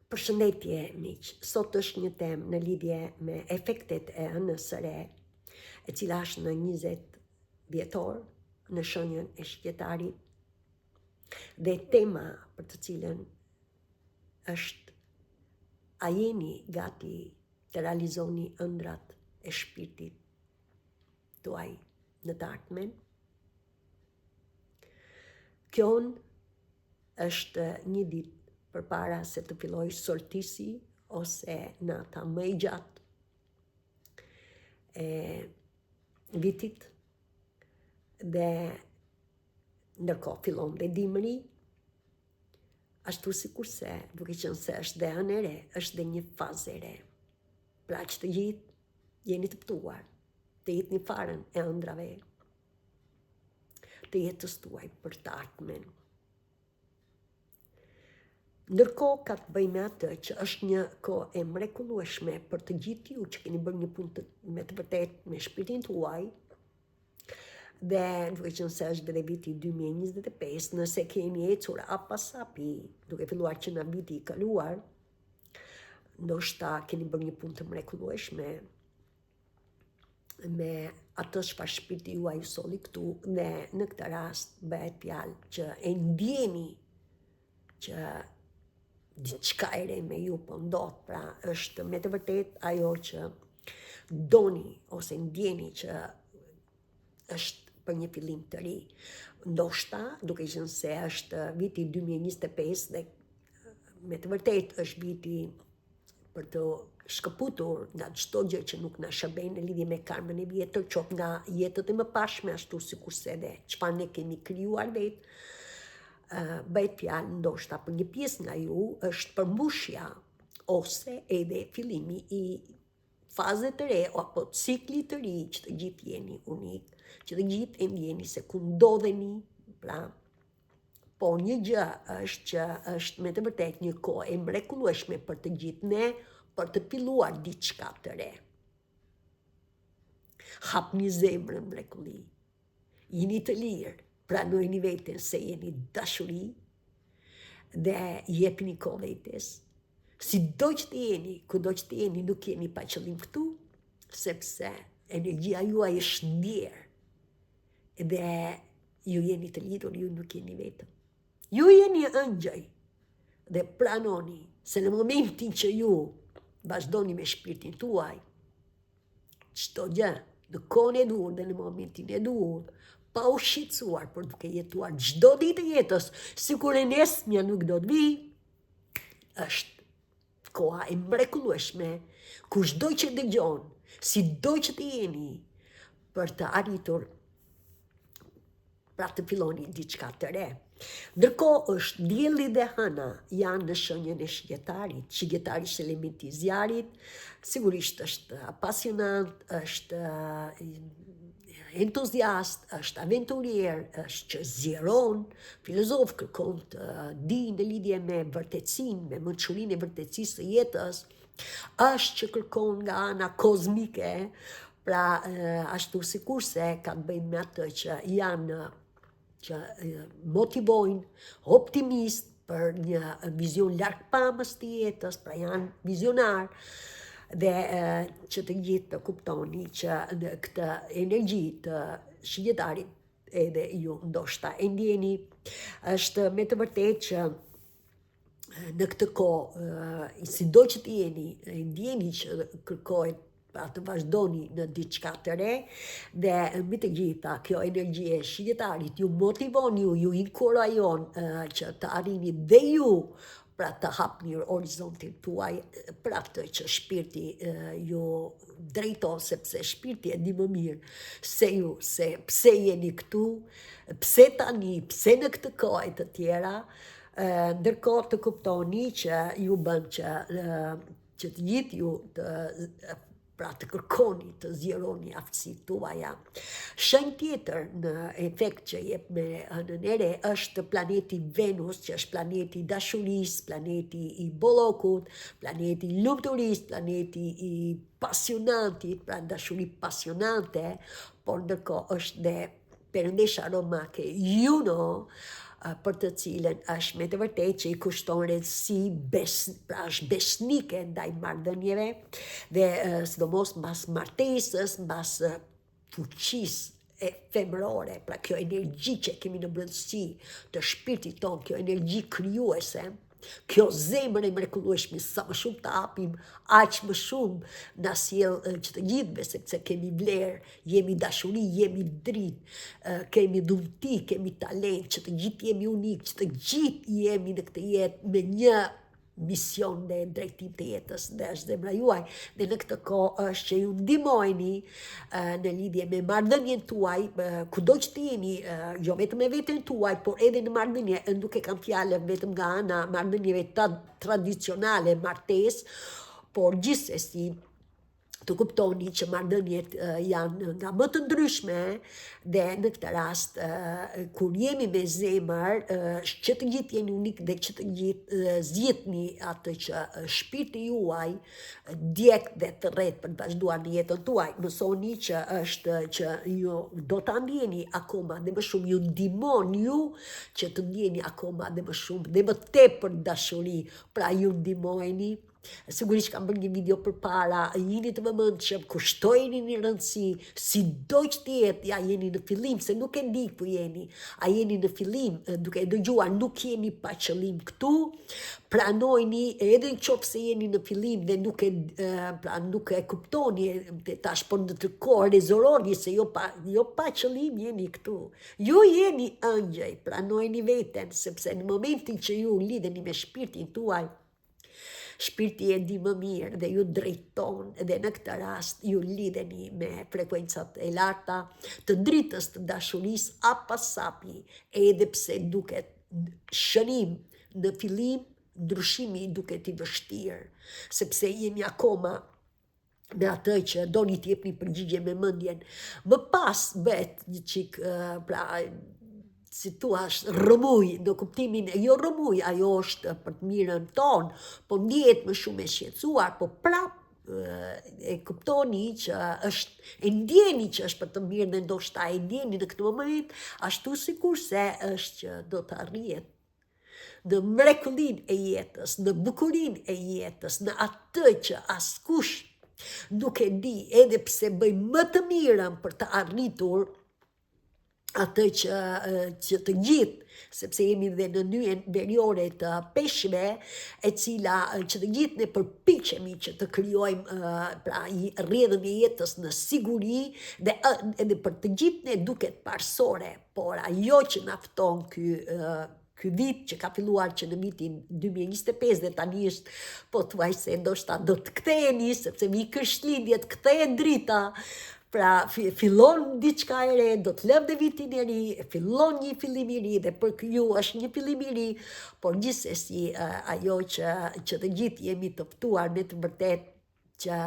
Përshëndetje miq, sot është një temë në lidhje me efektet e hënës së re, e cila është në 20 dhjetor në shenjën e shigjetarit dhe tema për të cilën është a jeni gati të realizoni ëndrrat e shpirtit tuaj në të ardhmen? Kjo është një ditë përpara se të fillojë solstisi ose nata më e gjatë e vitit dhe ndërkohë fillon dhe dimri ashtu sikurse duke qenë se është dhe hënë e re, është dhe një fazë e re. Pra që të gjithë jeni të ftuar të hidhni farën e ëndrrave të jetës tuaj për të ardhmen. Ndërkohë ka të bëjë me atë që është një kohë e mrekullueshme për të gjithë ju që keni bërë një punë të, me të vërtetë me shpirtin tuaj, dhe duke qenë se është dhe viti 2025, nëse keni ecur hap pas hapi, duke filluar që nga viti i kaluar, ndoshta keni bërë një punë të mrekullueshme me atë çfarë shpirti juaj ju solli këtu dhe në këtë rast bëhet fjalë që e ndjeni që diçka e re me ju po ndodh, pra është me të vërtetë ajo që doni ose ndjeni që është për një fillim të ri. Ndoshta, duke qenë se është viti 2025 dhe me të vërtetë është viti për të shkëputur nga çdo gjë që nuk na shërben në lidhje me karmën e vjetër, qoftë nga jetët e mëparshme ashtu sikurse edhe çfarë ne kemi krijuar vetë, bëhet fjalë ndoshta për një pjesë nga ju është përmbushja ose edhe fillimi i faze të re apo cikli të ri që të gjithë jeni unik, që të gjithë e ndjeni se ku ndodheni, pra Po një gjë është që është me të vërtetë një kohë e mrekullueshme për të gjithë ne për të filluar diçka të re. Hapni zemrën mrekulli. Jini të lirë, pranojeni veten se jeni dashuri dhe jepini kohë vetes. Sido që të jeni, kudo që të jeni, nuk jeni pa qëllim këtu, sepse energjia juaj është ndjerë dhe ju jeni të lidhur, ju nuk jeni vetëm. Ju jeni ëngjëj dhe pranoni se në momentin që ju vazhdoni me shpirtin tuaj, çdo gjë në kohën e duhur dhe në momentin e duhur, pa u shqetësuar, por duke jetuar çdo ditë të jetës, sikur e nesërmja nuk do të vijë, është koha e mrekullueshme, kushdo që dëgjon, sido që të jeni, për të arritur pra të filloni diçka të re. Ndërkohë është dielli dhe hëna janë në shenjën e shigjetarit. Shigjetari është elementi i zjarrit, sigurisht është apasionant, është entuziast, është aventurier, është që zgjeron, filozof, kërkon të dijë në lidhje me vërtetësinë, me mençurinë e vërtetësisë së jetës, është që kërkon nga ana kozmike, pra ashtu sikurse ka të bëjë me atë që janë që motivojnë optimist për një vizion largpamës të jetës, pra janë vizionar, dhe që të gjithë të kuptoni që në këtë energji të shigjetarit edhe ju ndoshta e ndjeni, është me të vërtetë që në këtë kohë, sido që të jeni, e ndjeni që kërkohet pra të vazhdoni në diçka të re dhe mbi të gjitha kjo energji e shigjetarit ju motivon ju, ju inkurajon që të arrini dhe ju pra të hapni horizontin tuaj për atë që shpirti ju drejton sepse shpirti e di më mirë se ju se pse jeni këtu, pse tani, pse në këtë kohë e të tjera, Ndërkohë të kuptoni që ju bën që që të gjithë ju të pra të kërkoni të zgjeroni aftësitë tuaja. Shenjë tjetër në efekt që jep me hënën e re është planeti Venus, që është planeti i dashurisë, planeti i bollokut, planeti i lumturisë, planeti i pasionantit, pra dashuri pasionante, por ndërkohë është dhe perëndesha romake Juno. Për të cilën është me të vërtetë që i kushton rëndësi, bes, pra është besnike ndaj marrëdhënieve dhe sidomos mbas martesës, mbas fuqisë e femërore, pra kjo energji që kemi në brendësi të shpirtit tonë, kjo energji krijuese, kjo zemër e mrekullueshme, sa më shumë ta hapim, aq më shumë na sjell që të gjithëve, sepse kemi vlerë, jemi dashuri, jemi dritë, kemi dhunti, kemi talent, që të gjithë jemi unik, që të gjithë jemi në këtë jetë me një mision dhe drejtim të jetës dhe është zemra juaj dhe në këtë kohë është që ju ndihmojeni në lidhje me marrëdhënien tuaj, kudo që të jeni, jo vetëm me veten tuaj, por edhe në marrëdhënie, nuk e kam fjalën vetëm nga ana marrëdhënieve tradicionale, martesë, por gjithsesi të kuptoni që marrëdhëniet janë nga më të ndryshme dhe në këtë rast kur jemi me zemër që të gjithë jeni unik dhe që të gjithë zgjidhni atë që shpirti juaj djeg dhe thërret për të vazhduar në jetën tuaj. Mësoni që është që ju do ta ndjeni akoma dhe më shumë ju ndihmon ju që të ndjeni akoma dhe më shumë dhe më tepër dashuri, pra ju ndihmojeni Sigurisht kam bërë një video përpara, jini të vëmendshëm, kushtojini një rëndësi, sido që të jetë, ja jeni në fillim, se nuk e di ku jeni, a jeni në fillim, duke e dëgjuar, nuk jeni pa qëllim këtu, pranojni edhe në qoftë se jeni në fillim dhe nuk e, pra, nuk e kuptoni, dhe tash por në të kohë rezononi se jo pa, jo pa qëllim jeni këtu. Ju jeni ëngjëj, pranojni veten, sepse në momentin që ju lidheni me shpirtin tuaj, Shpirti e di më mirë dhe ju drejton dhe në këtë rast ju lidheni me frekuencat e larta të dritës të dashurisë hap pas hapi, edhe pse duket shënim në fillim ndryshimi duket i vështirë, sepse jeni akoma me atë që doni të jepni përgjigje me mendjen. Më pas bëhet një çik pra si thua është rrëmujë, në kuptimin e jo rrëmujë, ajo është për të mirën tonë, po ndihet më shumë e shqetësuar, po prap e kuptoni që është, e ndjeni që është për të mirë dhe ndoshta e ndjeni në këtë moment, ashtu sikurse është që do të arrihet në mrekullinë e jetës, në bukurinë e jetës, në atë që askush nuk e di, edhe pse bëjmë më të mirën për të arritur atë që që të gjithë, sepse jemi dhe në nyjen veriore të peshqve, e cila që të gjithë ne përpiqemi që të krijojmë pra rrjedhën e jetës në siguri dhe edhe për të gjithë ne duket parësore, Por ajo që na fton ky ky vit që ka filluar që në vitin 2025 dhe tani është pothuajse ndoshta do të ktheheni sepse vijnë Krishtlindjet, kthehet drita. Pra fillon diçka e re, do të lëmë dhe vitin e ri, fillon një fillim i ri dhe për ju është një fillim i ri, por gjithsesi ajo që që të gjithë jemi të ftuar me të vërtetë që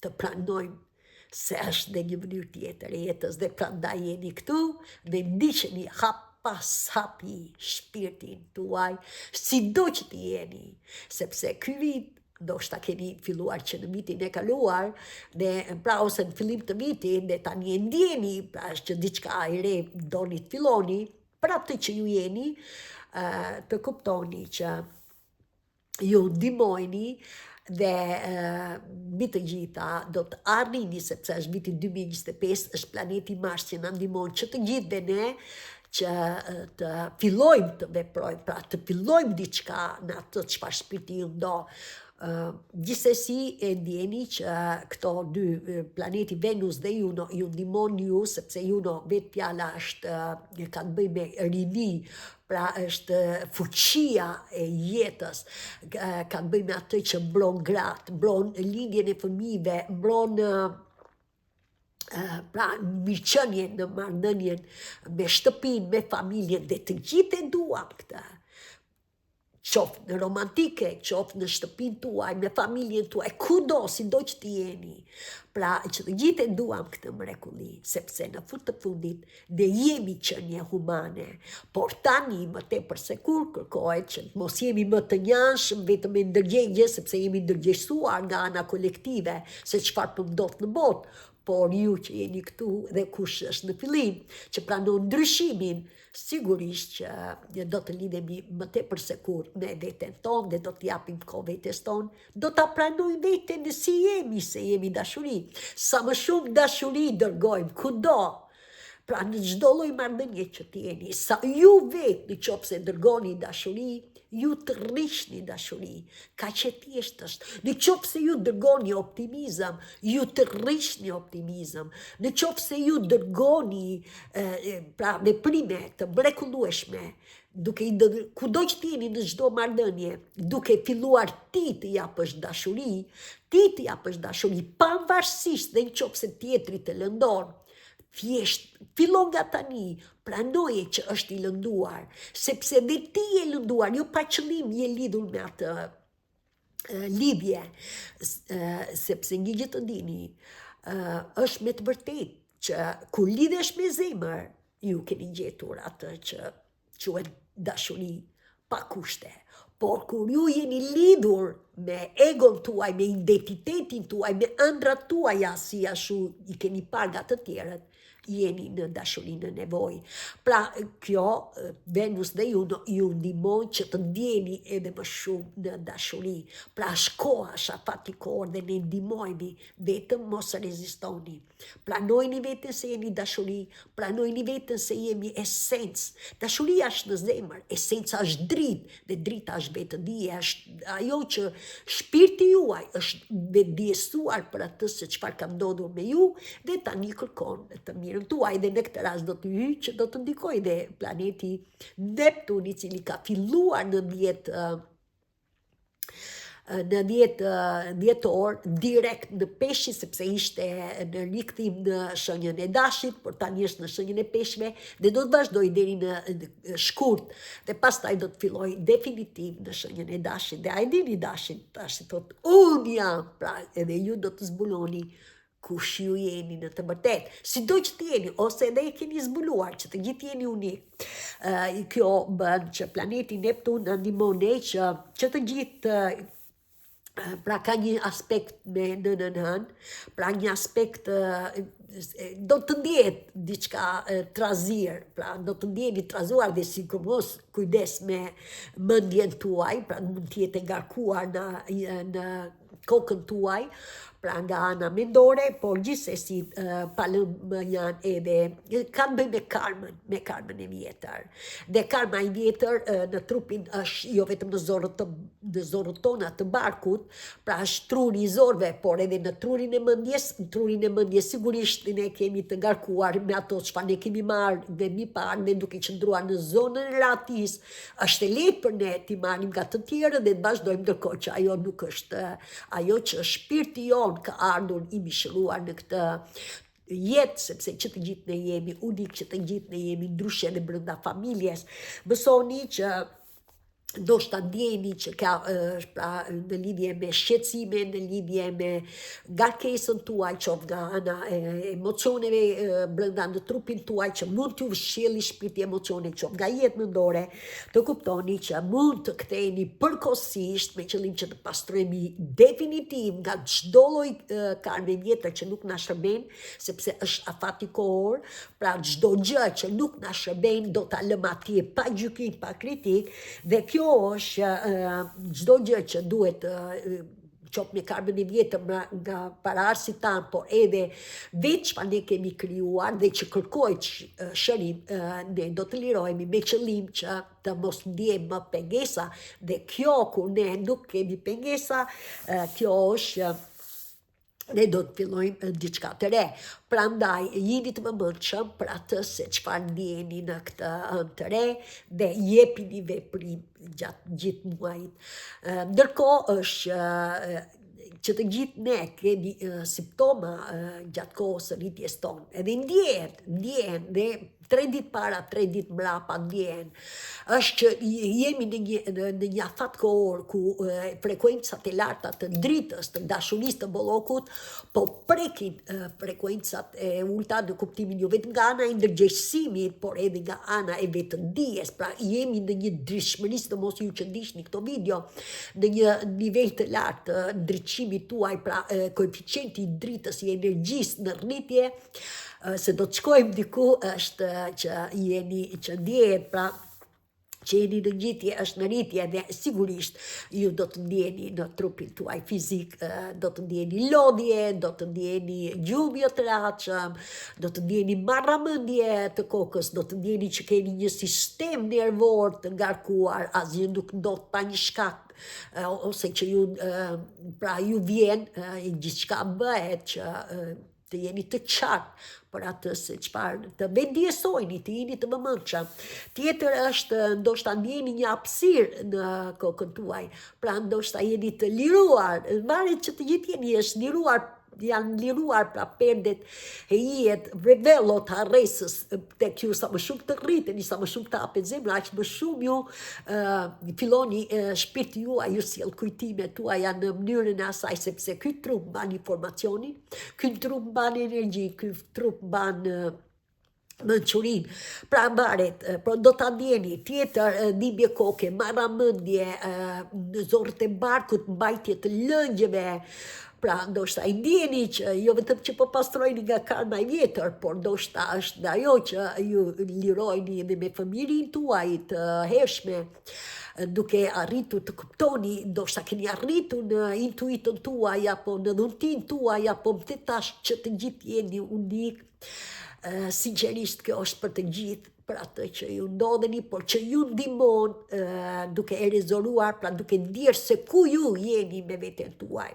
të pranojmë se është dhe një mënyrë tjetër e jetës dhe prandaj jeni këtu dhe ndiqeni hap pas hapi shpirtin tuaj, sido që të jeni, sepse ky vit ndoshta keni filluar që në vitin e kaluar dhe pra ose në fillim të vitit dhe tani e ndjeni, pra është që diçka e re doni të filloni, për atë që ju jeni, të kuptoni që ju ndihmojeni dhe mbi të gjitha do të arrini sepse është viti 2025, është planeti Mars që na ndihmon që të gjithëve ne që të fillojmë të veprojmë, pra të fillojmë diçka në atë çfarë shpirti ynë do. Gjithsesi e ndjeni që këto dy planeti Venus dhe Juno ju ndihmon ju sepse Juno vetë fjala është ka të bëjë me rini, Pra është fuqia e jetës, ka të bëjë me atë që mbron gratë, mbron lindjen e fëmijëve, mbron pra mirëqenien në marrëdhënien me shtëpinë, me familjen dhe të gjithë e duam këtë. Qoftë në romantike, qoftë në shtëpinë tuaj, me familjen tuaj, kudo, sido që të jeni. Pra, që të gjithë e duam këtë mrekulli, sepse në fund të fundit ne jemi qenie humane, por tani më tepër se kurrë kërkohet që të mos jemi më të njëanshëm vetëm me ndërgjegje, sepse jemi ndërgjegjësuar nga ana kolektive se çfarë po ndodh në botë. Por ju që jeni këtu dhe kush është në fillim, që pranon ndryshimin, sigurisht që do të lidhemi më tepër se kurrë me veten tonë dhe do të japim kohë vetes tonë, do ta pranojmë veten si jemi, se jemi dashuri. Sa më shumë dashuri dërgojmë kudo, pra në çdo lloj marrëdhënie që të jeni, sa ju vetë në qoftë se dërgoni dashuri, ju tërhiqni dashuri. Kaq e thjeshtë është. Në qoftë se ju dërgoni optimizëm, ju tërhiqni optimizëm. Në qoftë se ju dërgoni e, pra veprime të mrekullueshme, duke i dër, kudo që të jeni në çdo marrëdhënie, duke filluar ti të japësh dashuri, ti të japësh dashuri pavarësisht dhe në qoftë se tjetri të lëndon, Thjesht, fillo nga tani, pranoje që është i lënduar, sepse dhe ti je lënduar, jo pa qëllim je lidhur me atë lidhje, sepse një gjë të dini, është me të vërtetë që kur lidhesh me zemër, ju keni gjetur atë që quhet dashuri pa kushte. Por kur ju jeni lidhur me egon tuaj, me identitetin tuaj, me ëndrrat tuaja si ashtu i keni parë nga të tjerët, jeni në dashuri në nevojë. Pra, kjo Venus dhe Juno ju ndihmon që të ndjeni edhe më shumë në dashuri. Pra, është koha, është afati kohor dhe ne ndihmojmë, vetëm mos rezistoni. Pranojeni veten se jeni dashuri, pranojeni veten se jemi esencë. Dashuria është në zemër, esenca është dritë dhe drita është vetëdije, është ajo që shpirti juaj është vetëdijesuar për atë se çfarë ka ndodhur me ju dhe tani kërkon të mirën tuaj dhe në këtë rast do të hyjë që do të ndikojë dhe planeti Neptun i cili ka filluar në 10 në 10 dhjetor direkt në Peshqi sepse ishte në rikthim në shenjën e Dashit, por tani është në shenjën e Peshqve dhe do të vazhdojë deri në shkurt dhe pastaj do të fillojë definitiv në shenjën e Dashit. Dhe a e dini Dashin, Dashi thotë unë jam, pra edhe ju do të zbuloni kush ju jeni në të vërtetë. Sido që të jeni, ose edhe e keni zbuluar që të gjithë jeni unik. Uh, kjo bën që planeti Neptun na ndihmon ne që, që të gjithë pra ka një aspekt me nënën hënë, pra një aspekt do të ndjehet diçka trazirë, pra do të ndjeheni trazuar dhe sidomos kujdes me mendjen tuaj, pra mund të jetë e ngarkuar në, në kokën tuaj, pra nga ana mendore, por gjithsesi pa lënë mënjanë edhe ka të bëjë me karmën, me karmën e vjetër. Dhe karma e vjetër në trupin është jo vetëm në zorrët të në zorrët tona të barkut, pra është truri i zorrëve, por edhe në trurin e mendjes, në trurin e mendjes sigurisht ne kemi të ngarkuar me ato çfarë ne kemi marrë dhe mi parë ne duke qëndruar në zonën e rahatisë, Është e lehtë për ne t'i marrim nga të tjerët dhe të vazhdojmë ndërkohë që ajo nuk është ajo që shpirti jonë ka ardhur i mishëruar në këtë jetë, sepse që të gjithë ne jemi unik, që të gjithë ne jemi ndryshe edhe brenda familjes. Mësoni që ndoshta ndjeni që ka është pra në lidhje me shqetësime, në lidhje me ngarkesën tuaj, qoftë nga ana e emocioneve brenda në trupin tuaj që mund t'ju sjellë shpirti emocione, qoftë nga jeta mendore, të kuptoni që mund të ktheheni përkohësisht me qëllim që të pastrohemi definitiv nga çdo lloj karme vjetër që nuk na shërben, sepse është afati kohor, pra çdo gjë që nuk na shërben do ta lëmë atje pa gjykim, pa kritikë, dhe kjo është çdo gjë që duhet qoftë me karmën e vjetër nga, nga paraardhësit tanë, por edhe vetë çfarë ne kemi krijuar dhe që kërkojnë shërim, ne do të lirohemi me qëllim që të mos ndjejmë më pengesa dhe kjo kur ne nuk kemi pengesa, kjo është ne do të fillojmë diçka të re. Prandaj jini të vëmendshëm për atë se çfarë ndjeni në këtë hënë të re dhe jepini veprim gjatë gjithë muajit. Ndërkohë është që të gjithë ne kemi simptoma gjatë kohës së rritjes tonë. Edhe ndjehet, ndjehen dhe tre ditë para, tre ditë mbrapa ndjehen. Është që jemi në një në, në një afat kohor ku e, frekuencat e larta të dritës, të dashurisë të bollokut, po prekin e, frekuencat e ulta në kuptimin jo vetëm nga ana e ndërgjegjësimit, por edhe nga ana e vetëdijes. Pra jemi në një ndritshmëri, sidomos ju që ndiqni këto video, në një nivel të lartë të ndriçimit. ndryshimit tuaj, pra koeficienti i dritës i energjisë në rritje, se do të shkojmë diku është që jeni që ndjehet pra që jeni në ngjitje është në rritje dhe sigurisht ju do të ndjeni në trupin tuaj fizik, do të ndjeni lodhje, do të ndjeni gjumë jo të rehatshëm, do të ndjeni marramendje të kokës, do të ndjeni që keni një sistem nervor të ngarkuar, asgjë nuk ndodh pa një shkak ose që ju pra ju vjen gjithçka bëhet që të jeni të qartë për atë se çfarë të vetëdijesoheni, të jeni të vëmendshëm. Tjetër është ndoshta ndjeni një hapësirë në kokën tuaj, pra ndoshta jeni të liruar, varet që të gjithë jeni është liruar janë liruar pra perdet e hijet, vellot harresës tek ju sa më shumë të rriteni, sa më shumë të hapet zemra, aq më shumë ju uh, filloni uh, shpirti juaj ju sjell kujtimet tuaja në mënyrën e asaj sepse ky trup mban informacionin, ky trup mban energji, ky trup mban uh, mençurinë. Pra varet, po do ta ndjeni tjetër dhimbje koke, marramendje, në zorrët e barkut, mbajtje të lëngjeve, Pra, ndoshta i ndjeni që jo vetëm që po pastroheni nga karma e vjetër, por ndoshta është dhe ajo që ju lirojeni edhe me fëmijërinë tuaj të hershme, duke arritur të kuptoni, ndoshta keni arritur në intuitën tuaj apo në dhuntinë tuaj apo më të tash që të gjithë jeni unik, sinqerisht kjo është për të gjithë, për atë që ju ndodheni, por që ju ndihmon duke e rezonuar, pra duke ndjerë se ku ju jeni me veten tuaj.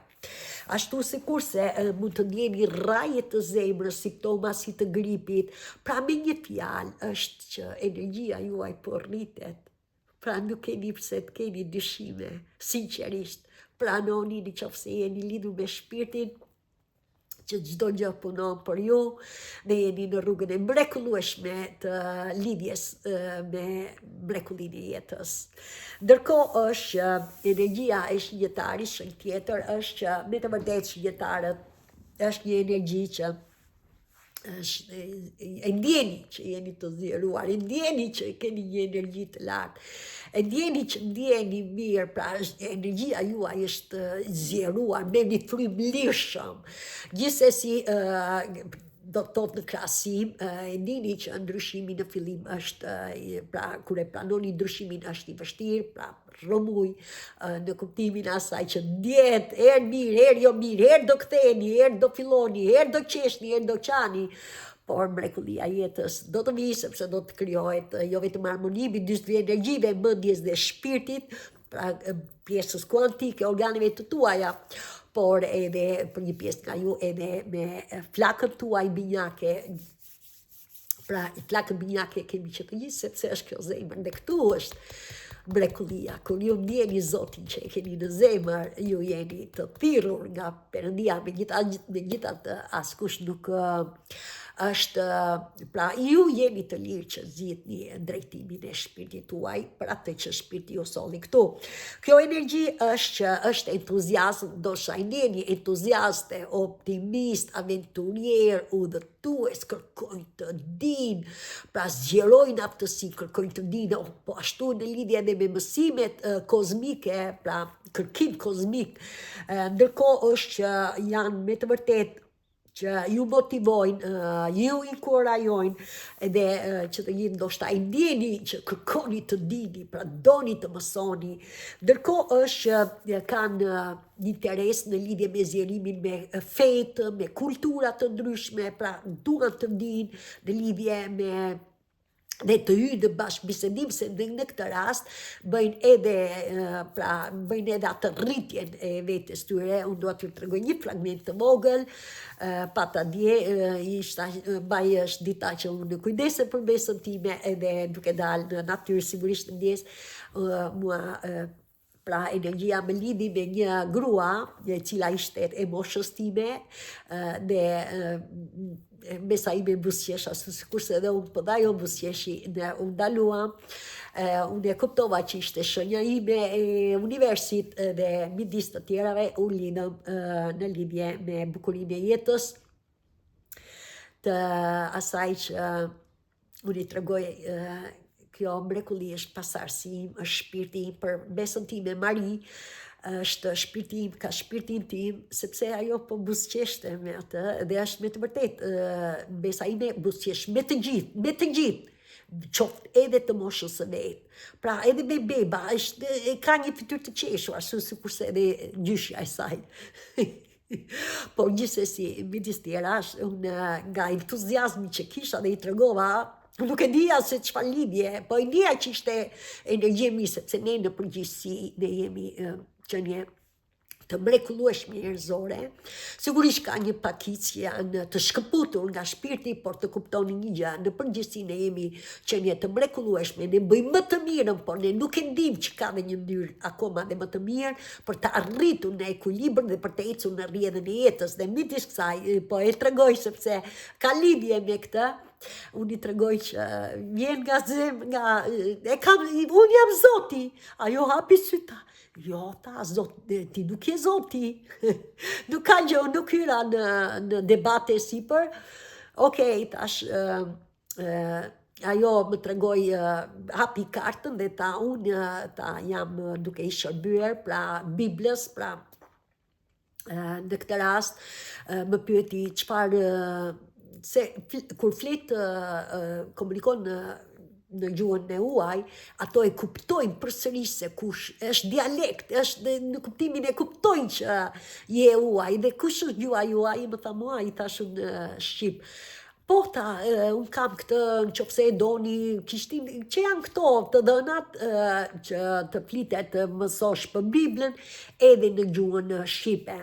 Ashtu sikurse mund të ndjeni rrahje të zemrës, simptoma si të gripit, pra me një fjalë është që energjia juaj po rritet. Pra nuk keni pse të keni dyshime, sinqerisht, pranoni në qoftë se jeni lidhur me shpirtin, që çdo gjë punon për ju dhe jeni në rrugën e mrekullueshme të lidhjes me mrekullinë e jetës. Ndërkohë është që energjia e shigjetarit, shenjë tjetër, është që me të vërtetë shigjetarët është një energji që është e ndjeni që jeni të zgjeruar, e ndjeni që keni një energji të lartë, e ndjeni që ndjeni mirë, pra është energjia juaj është zgjeruar, merrni frymë lirshëm. Gjithsesi do të thotë në krahasim, e ndjeni që ndryshimi në fillim është, pra kur e pranoni ndryshimin është i vështirë, pra rrëmujë në kuptimin e asaj që ndjehet herë mirë, herë jo mirë, herë do ktheheni, herë do filloni, herë do qeshni, herë do qani, por mrekullia e jetës do të vijë sepse do të krijohet jo vetëm harmoni midis dy energjive, mendjes dhe shpirtit, pra pjesës kuantike, organeve të tuaja, por edhe për një pjesë nga ju edhe me flakën tuaj binjake, Pra, flakën binjake kemi që të gjithë, sepse është kjo zemër, dhe këtu është mrekullia. Kur ju ndjeni Zotin që e keni në zemër, ju jeni të thirrur nga Perëndia, megjithatë, megjithatë askush nuk është, pra ju jeni të lirë që zgjidhni drejtimin e shpirtit tuaj për atë që shpirti ju solli këtu. Kjo energji është që është entuziazm, ndoshta ndjeni entuziaste, optimist, aventurier, udhë tues kërkojnë të dinë, pra zgjerojnë aftësi, kërkojnë të dinë, po ashtu në lidhje edhe me mësimet kozmike, pra kërkim kozmik, ndërkohë është që janë me të vërtetë që ju motivojnë, ju inkurajojnë, edhe që të gjithë ndoshta i ndjeni që kërkoni të dini, pra doni të mësoni. Ndërkohë është që kanë një interes në lidhje me zgjerimin me fetë, me kultura të ndryshme, pra duan të dinë në lidhje me dhe të hyjnë në bashkëbisedim se në, në këtë rast bëjnë edhe pra bëjnë edhe atë rritjen e vetes tyre. Unë dua t'ju tregoj një fragment të vogël, pata dje ishta mbaj është dita që unë kujdesem për besën time edhe duke dalë në natyrë sigurisht në mëngjes mua Pra energjia më lidhi me një grua, e cila ishte e moshës time, dhe besa ime buzëqesh, ashtu sikurse edhe unë, po dhe ajo buzëqeshi, ne u ndaluam, unë e kuptova që ishte shenja ime e universit dhe midis të tjerave u lidhëm në lidhje me bukurinë e jetës të asaj që Unë i tregoj kjo mrekulli është pasardhësi im, është shpirti im për besën time Mari. Është shpirti im, ka shpirtin tim, sepse ajo po buzëqeshte me atë dhe është me të vërtetë, mbesa ime buzëqesh me të gjithë, me të gjithë, qoftë edhe të moshës së vet. Pra edhe me beba, është, e ka një fytyrë të qeshur, ashtu sikurse edhe gjyshja e saj. Por gjithsesi, midis tjerash, unë nga entuziazmi që kisha dhe i tregova, nuk e dija se çfarë lidhje, po e dija që ishte energji e mirë, sepse ne në përgjithësi, ne jemi qenie të mrekullueshme njerëzore. Sigurisht ka një pakicë që janë të shkëputur nga shpirti, por të kuptoni një gjë, në përgjithësi ne jemi qenie të mrekullueshme, ne bëjmë më të mirën, por ne nuk e dimë që ka dhe një mënyrë akoma dhe më të mirë për të arritur në ekuilibër dhe për të ecur në rrjedhën e jetës. Dhe midis kësaj, po e tregoj sepse ka lidhje me këtë, unë i tregoj që vjen nga zem, nga, e kam, unë jam zoti, ajo hapi sytë, jo, tha, zot, ti nuk je zoti, nuk ka gjë, nuk hyra në, në debate sipër, okej, okay, tash, uh, ajo më tregoi hapi kartën dhe tha unë tha jam duke i shërbyer pra Biblës, pra në këtë rast më pyeti çfarë se kur flet komunikon në në gjuhën e huaj, ato e kuptojnë përsëri se kush është dialekt, është në kuptimin e kuptojnë që je e huaj dhe kush është gjuha juaj, më tha mua, i thashë unë shqip. Po tha, unë kam këtë, në qoftë se e doni, kishtin, që janë këto të dhënat që të flitet të mësosh për Biblën edhe në gjuhën shqipe.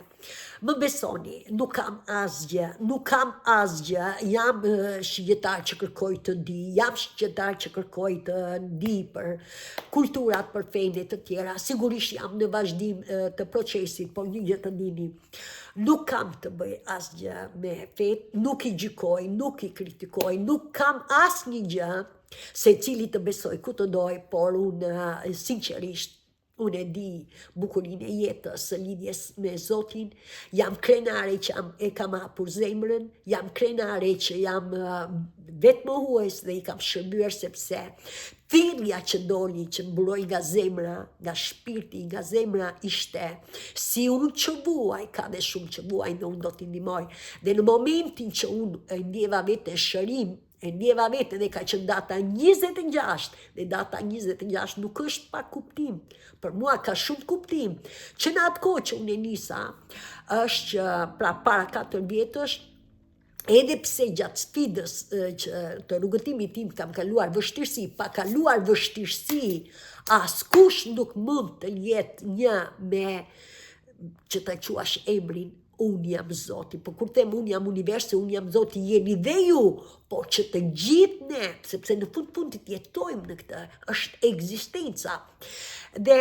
Më besoni, nuk kam asgjë, nuk kam asgjë, jam shigjetar që kërkoj të di, jam shigjetar që kërkoj të di për kulturat, për fenë e të tjera, sigurisht jam në vazhdim të procesit, por një gjë të dini, Nuk kam të bëj asgjë me fetë, nuk i gjykoj, nuk i kritikoj, nuk kam asnjë gjë, secili të besojë ku të dojë, por unë sinqerisht unë e di bukurinë e jetës, së lidhjes me Zotin, jam krenare që jam, e kam hapur zemrën, jam krenare që jam vetëmohues dhe i kam shërbyer sepse Thirrja që doli, që buroi nga zemra, nga shpirti, nga zemra ishte si unë që vuaj, ka dhe shumë që vuajnë dhe unë do t'i ndihmoj. Dhe në momentin që unë e ndjeva veten shërim, e ndjeva veten dhe ka qenë data 26, dhe data 26 nuk është pa kuptim. Për mua ka shumë kuptim. Që në atë kohë që unë e nisa, është që pra para 4 vjetësh, edhe pse gjatë sfidës që të rrugëtimit tim kam kaluar vështirësi, pa kaluar vështirësi, askush nuk mund të jetë një me që ta quash emrin, unë jam Zoti, po kur them unë jam universi, unë jam Zoti, jeni dhe ju, po që të gjithë ne, sepse në fund fundit jetojmë në këtë, është ekzistenca. Dhe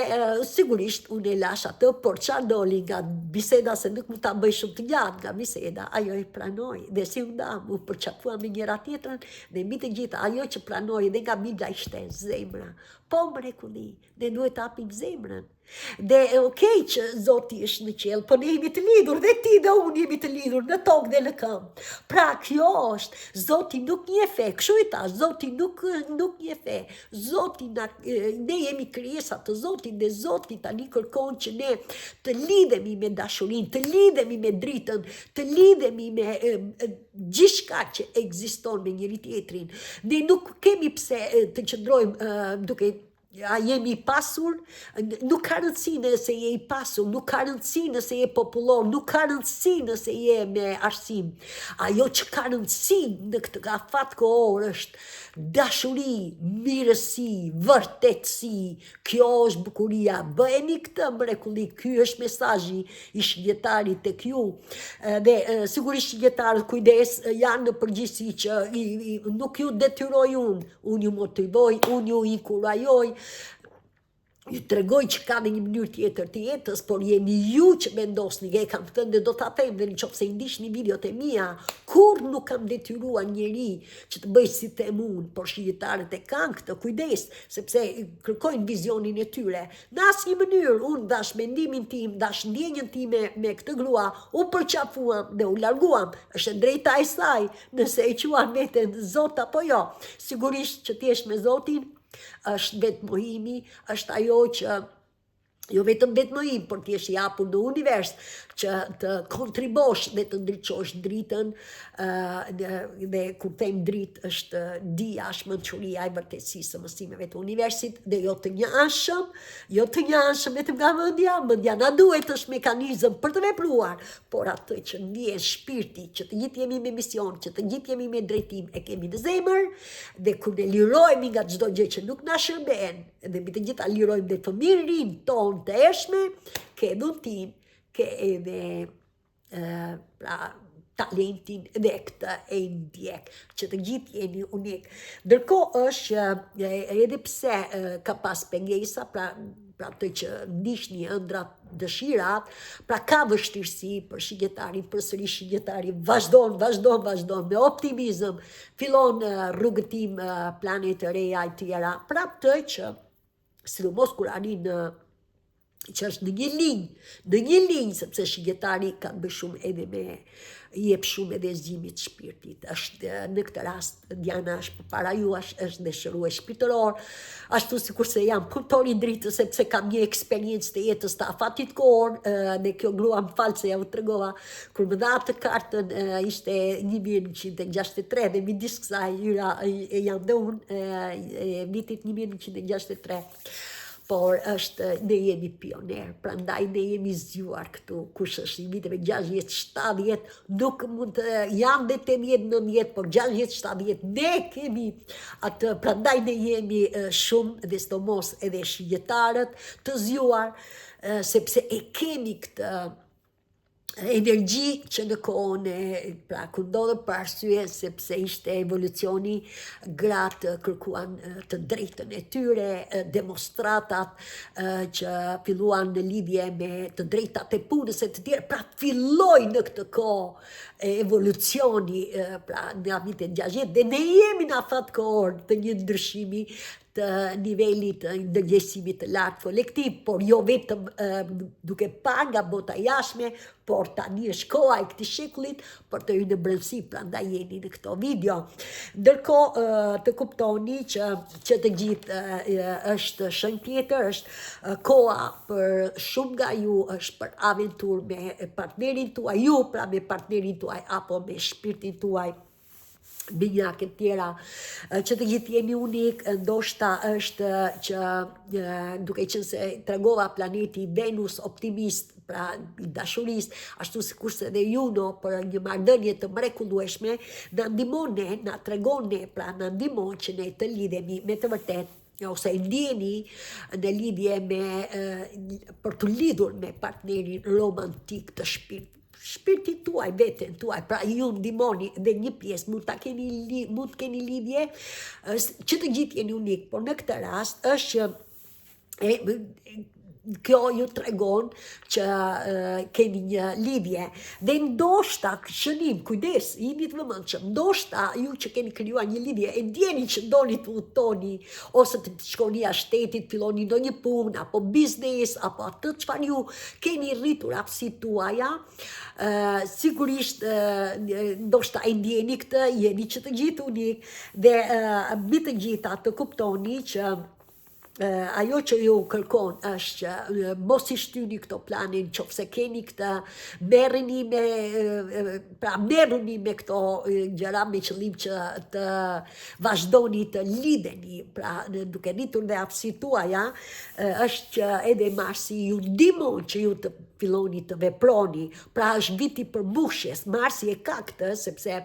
sigurisht unë e lashë atë, por çfarë doli nga biseda se nuk mund ta bëj shumë të gjatë nga biseda, ajo e pranoi dhe si u ndamë, u përqafuam me njëra tjetrën dhe mbi të gjitha ajo që pranoi dhe nga Bibla ishte zemra. Po mrekulli, ne duhet të hapim zemrën. Dhe okej që Zoti është në qiell, po ne jemi të lidhur dhe ti dhe unë jemi të lidhur në tokë dhe në këmbë. Pra kjo është, Zoti nuk njeh fe, kështu i thashë, Zoti nuk nuk njeh fe. Zoti na ne jemi krijesa të Zotit dhe Zoti tani kërkon që ne të lidhemi me dashurinë, të lidhemi me dritën, të lidhemi me gjithçka që ekziston me njëri tjetrin. Ne nuk kemi pse të qëndrojmë duke A jemi i pasur? Nuk ka rëndësi nëse je i pasur, nuk ka rëndësi nëse je popullor, nuk ka rëndësi nëse je me arsim. Ajo që ka rëndësi në këtë afat kohor është dashuri, mirësi, vërtetësi. Kjo është bukuria. Bëjeni këtë mrekulli. Ky është mesazhi i shigjetarit tek ju. Dhe sigurisht shigjetarët kujdes janë në përgjithësi që i, i, nuk ju detyroj unë, unë ju motivoj, unë ju inkurajoj, ju tregoj që ka dhe një mënyrë tjetër të jetës, por jeni ju që vendosni, e kam thënë dhe do ta them dhe në qoftë se i ndiqni videot e mia, kurrë nuk kam detyruar njeri që të bëjë si them unë, por shigjetarët e kanë këtë kujdes, sepse kërkojnë vizionin e tyre. Në asnjë mënyrë, unë dhashë mendimin tim, dhashë ndjenjën time me këtë grua, u përqafuam dhe u larguam. Është e drejta e saj, nëse e quan veten Zot apo jo. Sigurisht që të jesh me Zotin, është vetëmohimi, është ajo që. Jo vetëm vetëmohim, por të jesh i hapur në univers që të kontribosh dhe të ndriçosh dritën, ë dhe kur them dritë është dija, është mençuria e vërtetësisë së mësimeve të universit dhe jo të njëanshëm, jo të njëanshëm vetëm nga mendja, mendja na duhet është mekanizëm për të vepruar, por atë që ndjen shpirti, që të gjithë jemi me mision, që të gjithë jemi me drejtim, e kemi në zemër dhe kur ne lirohemi nga çdo gjë që nuk na shërben, dhe mbi të gjitha lirojmë dhe fëmijërinë tonë të hershme, ke dhuntinë, ke edhe pra talentin dhe këtë e ndjek, që të gjithë jeni unik. Ndërkohë është që edhe pse ka pas pengesa, pra pra të që ndiqni ëndrrat, dëshirat, pra ka vështirësi për shigjetarin, përsëri shigjetari vazhdon, vazhdon, vazhdon me optimizëm, fillon rrugëtim, plane të reja e tjera, pra të që sidomos kur arrin në që është në një linjë, në një linjë, sepse shigjetari ka të bëjë shumë edhe me jep shumë edhe zgjimit shpirtit. Është në këtë rast Diana është përpara jush, është dhe shërues shpirtëror, ashtu sikurse jam punëtor i dritës, sepse kam një eksperiencë të jetës të afatit kohor, dhe kjo grua më fal se jua tregova, kur më dha atë kartën ishte 1963 dhe midis kësaj hyra e jam dhe unë e vitit 1963 por është ne jemi pioner, prandaj ne jemi zgjuar këtu, kush është i viteve 60, 70, nuk mund të janë dhe 80, 90, por 60, 70, ne kemi atë, prandaj ne jemi shumë dhe sidomos edhe shigjetarët të zgjuar, sepse e kemi këtë energji që në kohën e, pra, kur ndodhën për arsye sepse ishte evolucioni, gratë kërkuan të drejtën e tyre, demonstratat që filluan në lidhje me të drejtat e punës e të tjera, pra filloi në këtë kohë evolucioni, pra në vitet 60 dhe ne jemi në afat kohor të një ndryshimi të nivelit të ndërgjegjësimit të lartë kolektiv, por jo vetëm duke parë nga bota e jashtme, por tani është koha e këtij shekullit për të hyrë në brendësi, prandaj jeni në këto video. Ndërkohë të kuptoni që që të gjithë është shenjë tjetër, është koha për shumë nga ju është për aventurë me partnerin tuaj, ju pra me partnerin tuaj apo me shpirtin tuaj binjake të tjera, që të gjithë jemi unik, ndoshta është që duke qenë se tregova planeti Venus optimist, pra i dashurisë, ashtu sikurse dhe Juno për një marrëdhënie të mrekullueshme, na ndihmon ne, na tregon ne, pra na ndihmon që ne të lidhemi me të vërtetë ose e ndjeni në lidhje me për t'u lidhur me partnerin romantik të shpirtit shpirtit tuaj, veten tuaj, pra ju ndihmoni dhe një pjesë mund ta keni li, mund të keni lidhje që të gjithë jeni unik, por në këtë rast është që e, kjo ju tregon që e, keni një lidhje dhe ndoshta shënim, kujdes, jini të vëmendshëm, ndoshta ju që keni krijuar një lidhje e ndjeni që doni të udhëtoni ose të shkoni jashtë shtetit, filloni ndonjë punë apo biznes apo atë çfarë ju keni rritur aftësitë tuaja, ë sigurisht ë ndoshta e ndjeni këtë, jeni që të gjithë unik dhe ë mbi të gjitha të kuptoni që ajo që ju kërkon është që mos i shtyni këto plane në qoftë se keni këtë, merreni me, pra merruni me këto gjëra me qëllim që të vazhdoni të lidheni, pra duke rritur dhe aftësitë tuaja, është që edhe Marsi ju ndihmon që ju të filloni të veproni, pra është viti i përmbushjes, Marsi e ka këtë, sepse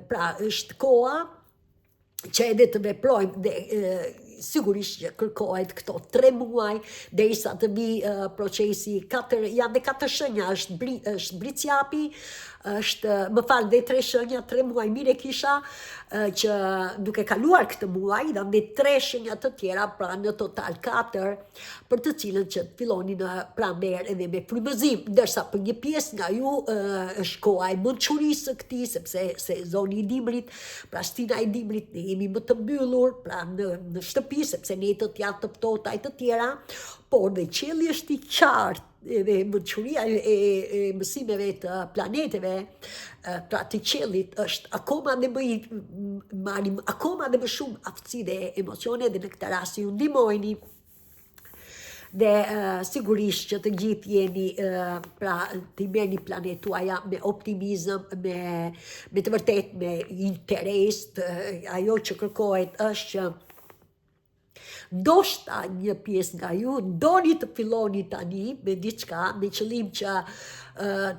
pra është koha që edhe të veprojmë dhe e, sigurisht që kërkohet këto tre muaj derisa të vijë procesi katër janë dhe katër shenja është bri, është bricjapi është më fal dhe tre shenja tre muaj mirë e kisha që duke kaluar këtë muaj janë dhe tre shenja të tjera pra në total katër për të cilën që të filloni në pranverë edhe me frymëzim, ndërsa për një pjesë nga ju është koha e mençurisë së këtij, sepse sezoni i dimrit, pra stina e dimrit, ne jemi më të mbyllur, pra në, në shtëpi, sepse netët janë të ftohta e të tjera, por dhe qielli është i qartë, edhe mençuria e, e, e mësimeve të planeteve, pra të qiellit është akoma dhe më i marrim akoma dhe më shumë aftësi dhe emocione dhe në këtë rast ju ndihmojni. Dhe sigurisht që të gjithë jeni pra t'i merrni planet tuaja me optimizëm, me me të vërtetë me interes, të, ajo që kërkohet është që ndoshta një pjesë nga ju doni të filloni tani me diçka me qëllim që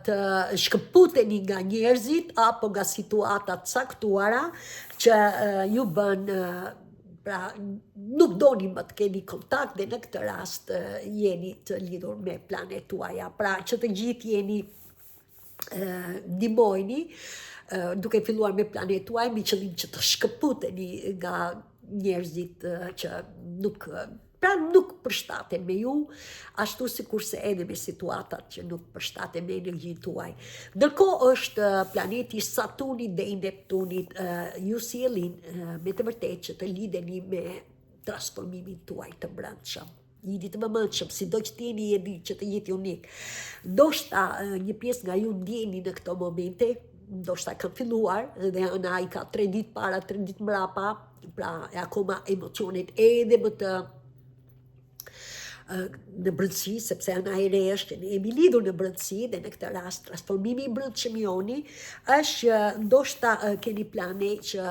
të shkëputeni nga njerëzit apo nga situata të caktuara që ju bën Pra, nuk doni më të keni kontakt dhe në këtë rast jeni të lidhur me planet tuaja. Pra, që të gjithë jeni ndihmojini duke filluar me planet tuaj me qëllim që të shkëputeni nga njerëzit që nuk Pra nuk përshtaten me ju, ashtu sikurse edhe me situatat që nuk përshtaten me energjinë tuaj. Ndërkohë është planeti i Saturnit dhe i Neptunit, ju sjellin me të vërtetë që të lidheni me transformimin tuaj të brendshëm. Jini të vëmendshëm, sido që të jeni, jeni që të gjithë unik. Ndoshta një pjesë nga ju ndjeni në këto momente, ndoshta kanë filluar dhe hëna i ka 3 ditë para, 3 ditë mbrapa, pra e akoma emocionet edhe më të në brendësi, sepse hëna e re është që ne jemi lidhur në brendësi dhe në këtë rast transformimi i brendshëm joni është që ndoshta keni plane që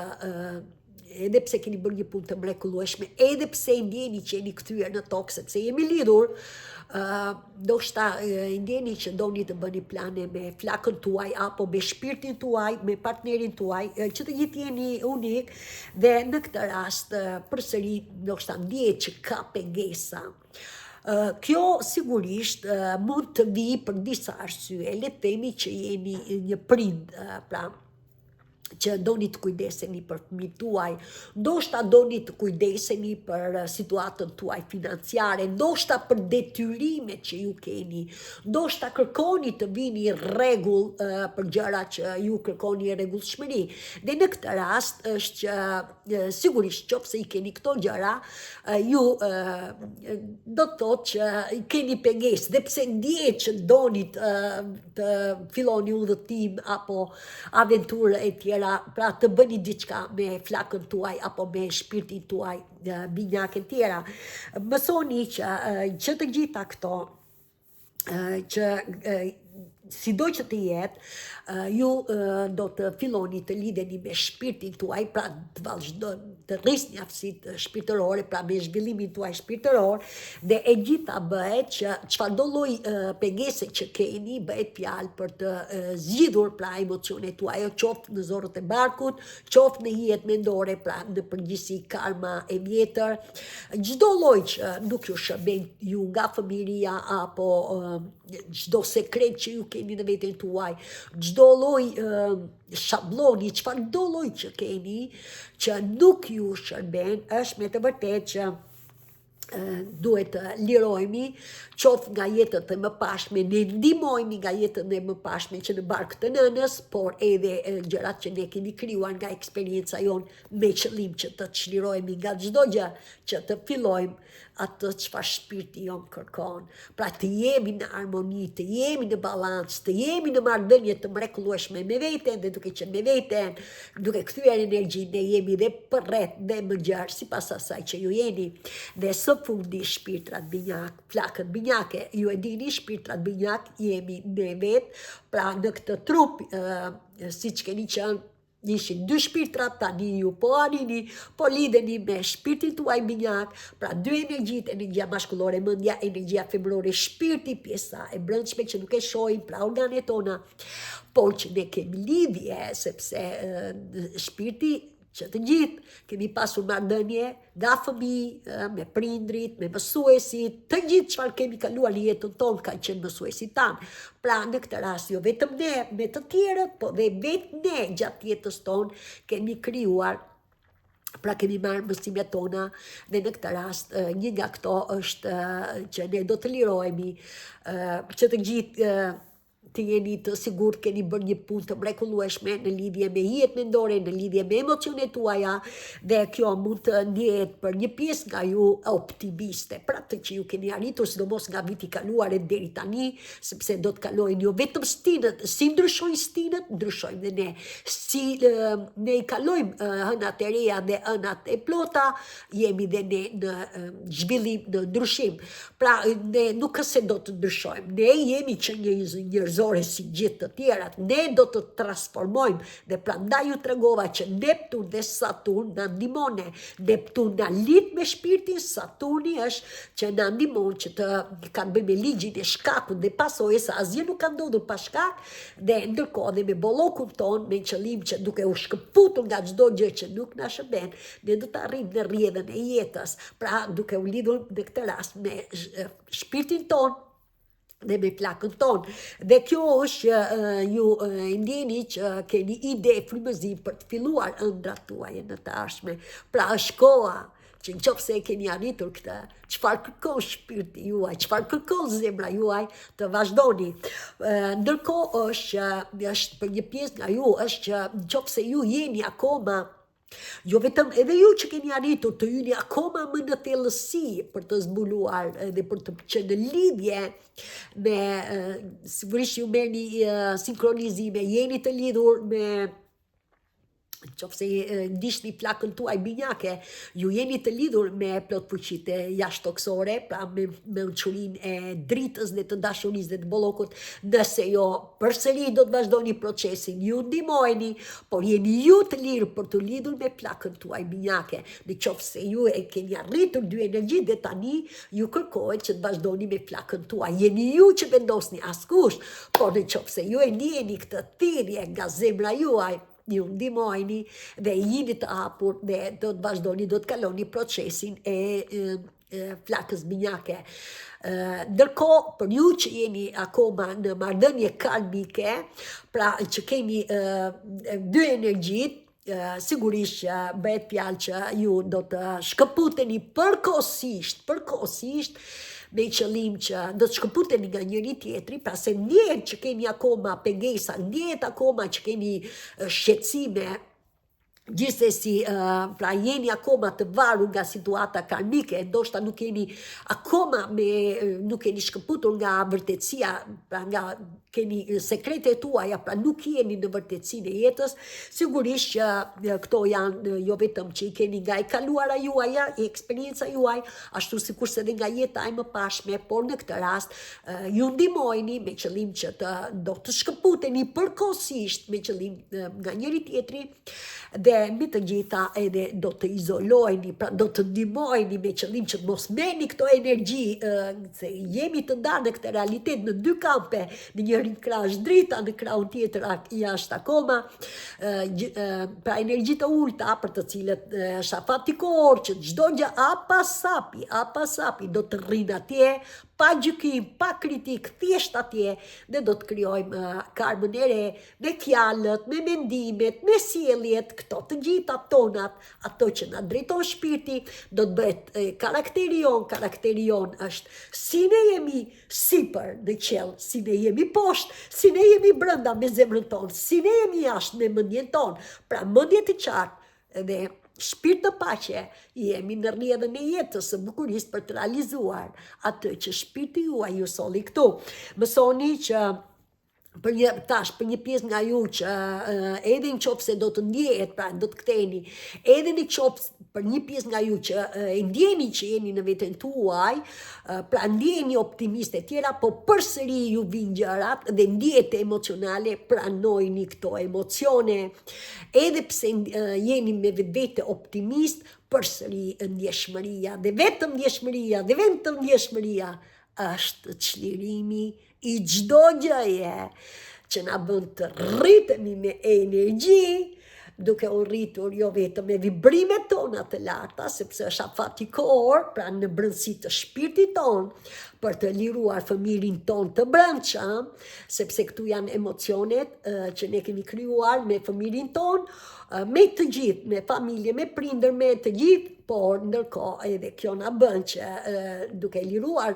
edhe pse keni bërë një punë të mrekullueshme, edhe pse i ndjeni që jeni kthyer në tokë, sepse jemi lidhur, uh, ndoshta e ndjeni që doni të bëni plane me flakën tuaj apo me shpirtin tuaj, me partnerin tuaj, që të gjithë jeni unik dhe në këtë rast përsëri ndoshta ndjehet që ka pengesa. Kjo sigurisht mund të vijë për disa arsye, le të themi që jeni një prind, pra që doni të kujdeseni për fëmijët tuaj, ndoshta doni të kujdeseni për eh, situatën tuaj financiare, ndoshta për detyrimet që ju keni, ndoshta kërkoni të vini rregull uh, për gjëra që ju kërkoni rregullshmëri. Dhe në këtë rast është që uh, sigurisht qoftë se i keni këto gjëra, uh, ju uh, do të thotë që keni pengesë dhe pse ndjehet që doni të, të filloni udhëtim apo aventurë e tjera, pra të bëni diçka me flakën tuaj apo me shpirtin tuaj, binjak e tjera. Mësoni që që të gjitha këto që sido që të jetë, ju do të filloni të lidheni me shpirtin tuaj, pra të vazhdo të rrisni aftësitë shpirtërore, pra me zhvillimin tuaj shpirtëror, dhe e gjitha bëhet që çfarëdo lloj pengese që keni, bëhet fjalë për të zgjidhur pra emocionet tuaja, qoftë në zorrët e barkut, qoftë në hijet mendore, pra në përgjithësi karma e vjetër, çdo lloj që nuk ju shërben ju nga fëmijëria apo çdo sekret që ju keni në veten tuaj, çdo lloj shablloni, çfarëdo lloj që keni, që nuk ju shërben, është me të vërtetë që duhet të lirohemi, qoftë nga jetët e mëparshme, ne ndihmojmë nga jetët e mëparshme që në bark të nënës, por edhe gjërat që ne kemi krijuar nga eksperienca jonë me qëllim që të çlirohemi nga çdo gjë, që të fillojmë atë çfarë shpirti jonë kërkon. Pra të jemi në harmoni, të jemi në balancë, të jemi në marrëdhënie të mrekullueshme me veten dhe duke qenë me veten, duke kthyer energjinë, ne jemi dhe përreth dhe më gjerë sipas asaj që ju jeni. Dhe së fundi shpirtrat binjak, flakët binjake, ju e dini shpirtrat binjak jemi ne vetë, pra në këtë trup, uh, siç keni qenë Ishin dy shpirtra, tani ju po arrini, po lidheni me shpirtin tuaj binjak, pra dy energjitë, energjia mashkullore mendja, energjia femërore shpirti, pjesa e brendshme që nuk e shohim, pra organet tona, por që ne kemi lidhje, sepse shpirti që të gjithë kemi pasur marrëdhënie nga fëmijë, me prindrit, me mësuesit, të gjithë çfarë kemi kaluar në jetën tonë kanë qenë mësuesit tanë. Pra në këtë rast jo vetëm ne me të tjerët, po dhe vetë ne gjatë jetës tonë kemi krijuar pra kemi marrë mësimet tona dhe në këtë rast një nga këto është që ne do të lirohemi që të gjithë. Të jeni të sigurt keni bërë një punë të mrekullueshme në lidhje me hijet mendore, në lidhje me emocionet tuaja dhe kjo mund të ndjehet për një pjesë nga ju optimiste. Pra atë që ju keni arritur, sidomos nga viti i kaluar e deri tani, sepse do të kalojnë jo vetëm stinët, si ndryshojnë stinët, ndryshojmë dhe ne. Si ne i kalojmë hënat e reja dhe hënat e plota, jemi dhe ne në zhvillim, në ndryshim. Pra, ne nuk është se do të ndryshojmë, ne jemi qenie njerëzore si gjithë të tjerat, ne do të transformojmë dhe prandaj ju tregova që Neptun dhe Saturn na ndihmon. Neptun na lidh me shpirtin, Saturni është që na ndihmon që të ka të bëjë me ligjin e shkakut dhe pasojës, asgjë nuk ka ndodhur pa shkak dhe ndërkohë dhe me bollokun tonë me qëllim që duke u shkëputur nga çdo gjë që nuk na shërben, Ne do të arrijmë në rrjedhën e jetës, pra duke u lidhur në këtë rast me shpirtin tonë dhe me flakën tonë. Dhe kjo është që ju e ndjeni që keni ide frymëzim për të filluar ëndrrat tuaja në të ardhme. Pra është koha që në qoftë se e keni arritur këtë, çfarë kërkon shpirti juaj, çfarë kërkon zemra juaj, të vazhdoni. Ndërkohë është që është për një pjesë nga ju, është që në qoftë se ju jeni akoma Jo vetëm edhe ju që keni arritur të hyni akoma më në thellësi për të zbuluar dhe për të qenë në lidhje me sigurisht ju merrni sinkronizime, jeni të lidhur me në qoftë se ndiqni flakën tuaj binjake, ju jeni të lidhur me plotfuqitë jashtëtokësore, pra me mençurinë e dritës dhe të dashurisë dhe të bollokut, nëse jo përsëri do të vazhdoni procesin, ju ndihmojeni, por jeni ju të lirë për t'u lidhur me flakën tuaj binjake. Në qoftë se ju e keni arritur dy energjitë dhe tani ju kërkohet që të vazhdoni me flakën tuaj. Jeni ju që vendosni askush, por në qoftë se ju e ndjeni këtë thirrje nga zemra juaj, ju ndihmojeni dhe jeni të hapur dhe do të vazhdoni, do të kaloni procesin e, e, e flakës binjake. Ndërkohë, për ju që jeni akoma në marrëdhënie karmike, pra që keni dy energjitë, sigurisht që bëhet fjalë që ju do të shkëputeni përkohësisht, përkohësisht me qëllim që do të shkëputeni nga njëri tjetri, pra se ndjehet që keni akoma pengesa, ndjehet akoma që keni shqetësime, gjithsesi, pra jeni akoma të varur nga situata karmike, ndoshta nuk jeni akoma me, nuk jeni shkëputur nga vërtetësia, pra nga keni sekrete tuaja, pra nuk jeni në vërtetësinë e jetës, sigurisht që këto janë jo vetëm që i keni nga e kaluara juaja, eksperienca juaj, ashtu sikurse edhe nga jeta e mëparshme, por në këtë rast ju ndihmojeni me qëllim që të do të shkëputeni përkohësisht me qëllim nga njëri tjetri dhe mbi të gjitha edhe do të izoloheni, pra do të ndihmojeni me qëllim që të mos merrni këto energji, se jemi të ndarë në këtë realitet në dy kampe, në njërin krah është drita, në krahun tjetër jashtë akoma, pra energji të ulta për të cilët është afati kohor që çdo gjë apasapi, apasapi do të rrinë atje, pa gjykim, pa kritikë, thjesht atje dhe do të krijojmë karmën e re me fjalët, me mendimet, me sjelljet, këto të gjitha tonat, ato që na drejton shpirti, do të bëhet karakteri jonë, karakteri jonë është si ne jemi sipër në qiell, si ne jemi poshtë, si ne jemi brenda me zemrën tonë, si ne jemi jashtë me mendjen tonë, pra mendje të qartë dhe shpirt në paqe, jemi në rrjedhën e jetës së bukurisë për të realizuar atë që shpirti juaj ju solli këtu. Mësoni që për një tash për një pjesë nga ju që edhe në qoftë se do të ndjehet, pra do të ktheheni, edhe në qoftë për një pjesë nga ju që e ndjeni që jeni në veten tuaj, pra ndjeheni optimiste e tjera, po përsëri ju vijnë gjërat dhe ndjehet emocionale, pranojini këto emocione. Edhe pse jeni me vetvete optimist, përsëri ndjeshmëria dhe vetëm ndjeshmëria dhe vetëm ndjeshmëria është çlirimi i çdo gjëje që na bën të rritemi me energji, duke u rritur jo vetëm me vibrimet tona të larta, sepse është afati kohor, pra në brendësi të shpirtit tonë, për të liruar fëmirin tonë të brendshëm, sepse këtu janë emocionet që ne kemi krijuar me fëmirin tonë, me të gjithë, me familje, me prindër, me të gjithë, por ndërkohë edhe kjo na bën që duke liruar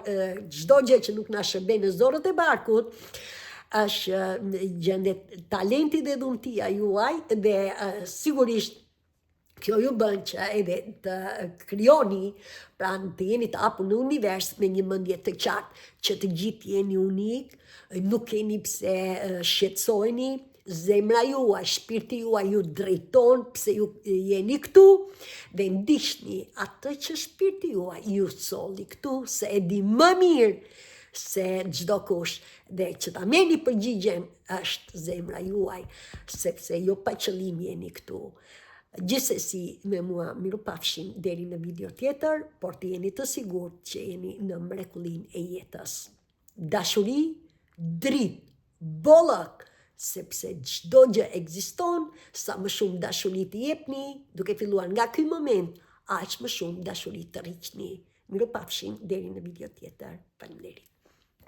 çdo gjë që nuk na shërben në zorrët e barkut, Është gjendet talenti dhe dhuntia juaj dhe sigurisht kjo ju bën që edhe të krijoni, pra të jeni të hapur në univers me një mendje të qartë që të gjithë jeni unik, nuk keni pse shqetësoheni, zemra juaj, shpirti juaj ju drejton pse ju jeni këtu dhe ndiqni atë që shpirti juaj ju solli këtu se e di më mirë se çdokush dhe që ta merrni përgjigjen është zemra juaj sepse jo pa qëllim jeni këtu. Gjithsesi me mua mirupafshim deri në video tjetër, por të jeni të sigurt që jeni në mrekullinë e jetës. Dashuri, dritë, bollëk, sepse çdo gjë ekziston, sa më shumë dashuri të jepni, duke filluar nga ky moment, aq më shumë dashuri të rriqni. Mirupafshim deri në video tjetër. Faleminderit.